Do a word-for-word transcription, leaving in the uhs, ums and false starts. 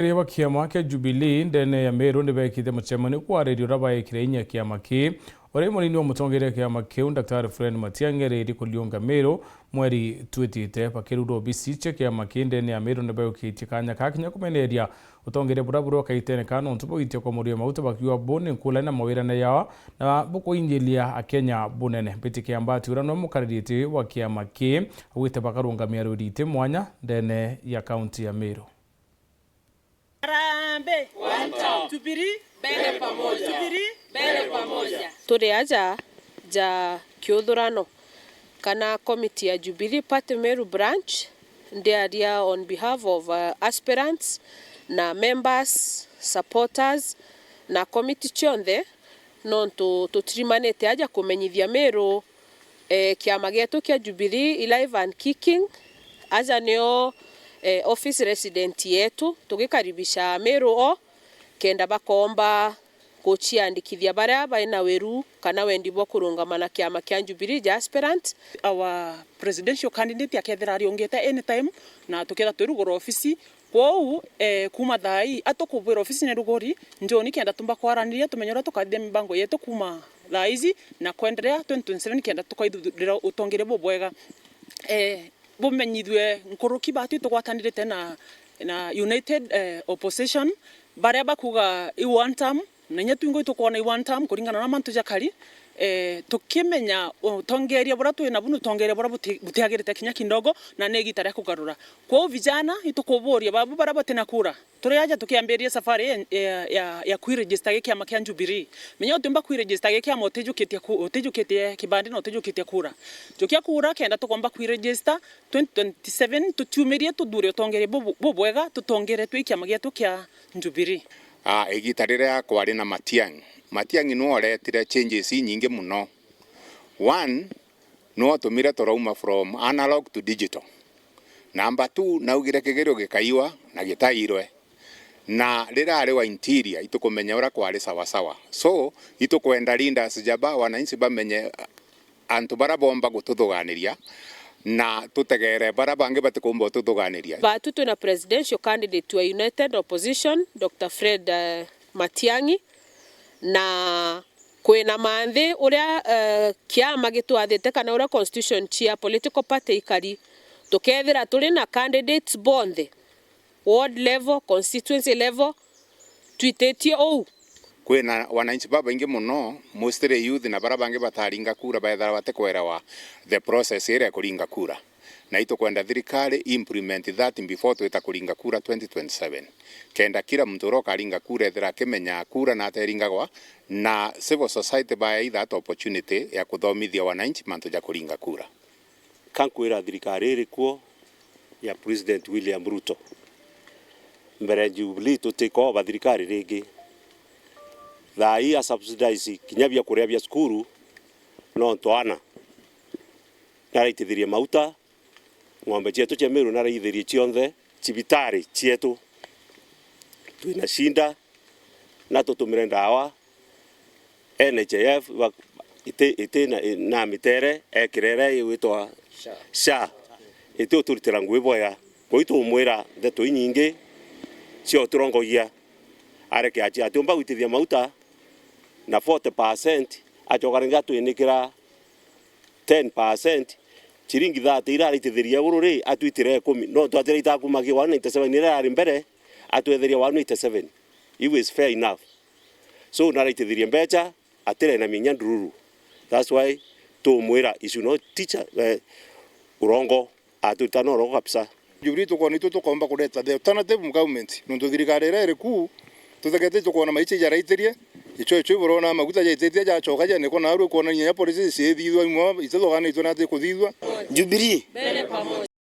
Atongeria ba kiama kia Jubilee ndene ya Meru ni beekite mucemanio kwariria uria baekire inya kiama kii. Uria munini wa mutongeria wa kiama kiu, Daktari Fred Matiang'i, eriri kuriunga Meru mweri twitite. Bakirura obisi cia kiama kii ndene ya Meru ni baukitie kanya ka kinya kumeneria utongeria buria buri o kaitene ka nontu baugitie kwa murio mauta bakiuga bo ni nkulane na mawirane yao na bukuinjiria Akenya bunene. Mbiti Kiambati uria niwe mukaririti wa kiama kii augite bakarungamia rwiriti mwanya ndene ya kaunti ya Meru. Harambee! One term. Jubilee! Mbele pamoja! Jubilee! Mbele pamoja! Turi aja ja kiuthurano kana committee ya Jubilee Party Meru Branch, ndiaria on behalf of, uh, aspirants na members, supporters na committee cionthe, nontu tutirimanite aja kumenyithia Meru, eh, kiama gietu kia Jubilee i live and kicking. Aja nio, eh, office resident yetu, tugikaribisha Meru o kenda bakomba guciandikithia baria bai na wiru kana wendi bwa kurungama na kiama kia Jubilee ja aspirant. Our presidential candidate akethira ariungite anytime, na tukethira twirugura ofisi. Kwou, eh, kuuma thaa ii, atukubwira ofisi ni ruguri, njoni kenda tumba kwaraniria, tumenye uria tukathithia mibango yetu kuuma thaa ici na kwenderea twenty twenty-seven, kenda tukaithurira utongeria bubwega. Eh, bumenyithue nkuruki batu itugwatanirite na, na United, eh, Opposition, baria bakuga i one term, na inya twingo itukwona i one term kuringana na mantu jakari, eh, tukimenya utongeria buria twi nabu ni utongeria buria buti-, butiagirite kinya kidogo, na ni igita ria kugarura. Kwou vijana, itukuburia babu baria bati na kura, turi aja tukiambiriria safari ya, ya, ya, ya kwiregister gi kiama kia Jubilee. Menya utiumba kwiregister gi kiama utijukitie ku-, utijukitie kibandi na utijukitie kura. Jukia kura kenda tukomba kwiregister twenty twenty-seven, tutiumirie tuthure utongeria bubu-, bubwega, tutongeretue i kiama gietu kia Jubilee. Ah, igita riria kwari na Matiang'i, Matiang'i niwe uretire changes inyingi muno. One, niwe utumire turauma from analog to digital. Number two, naugire kigerio gikaiwa na gitairwe. Na riria ari wa interior, itukumenya uria kwari sawa sawa. So, itukwenda leaders ja ba wananchi bamenye antu baria boomba gututhuganiria, na tutegere baria bangi batikuumba ututhuganiria. Batu twina presidential candidate wa United Opposition, Doctor Fred, eh, Matiang'i, na kwina manthi uria, eh, kiama gitwathite kana uria constitution cia political party ikari, tukethira turi na candidates bonthe, ward level, constituency level, twititie uu. Kwina wananchi babaingi muno, mostly youth na baria bangi bataringa kura, baethira batikwerewa the process iria ya kuringa kura. Na itukwenda thirikari implement that before twita kuringa kura twenty twenty-seven. Kenda kila muntu uria ukaringa kura ethira akimenya kura na ateringagwa, na civil society baeitha that opportunity ya kuthomithia wananchi mantu ja kuringa kura. Ka nkwira thirikari iri kuo ya President William Ruto, mbere ya Jubilee tutikoomba thirikari ringi. Thaa ii a subsidize kinya bia kuria bia cukuru, no twana naraitithirie mauta, ng'ombe cietu cia Meru naraithirie cionthe, cibitari cietu twina shinda, na tutumire ndawa, N H I F ba-, iti, iti na, na mitere ekirere igwitwa SHA, iti uturitira ngui bwega. Kwou tumwira ndeto inyingi cia uturongogia, areke aci atiumba gwitithia mauta na forty percent, acoka ringi atwinikira ten percent, ciringi thirty iria araitithiria iguru ri, atwitire ikumi. No twatire itakumagia one ninety-seven iria yari mbere, atwetheria one eighty-seven. Iu is fair enough. So, naraitithirie mbeca, atire na minya ndururu. That's why tumwira, you should not teach, eh, urongo, atwita na urongo kabisa. Jubilee tukoona itu tukomba kureta the alternative government. Nontu thirikari iria iri ku, tuthekete tukoona maicha jaraitirie, icho icho iburona maguta jaititie jachoka janikwa, na aru ikwonania nya policy ciithithwa imwe itithuganitwe na ati kuthithwa. Jubilee.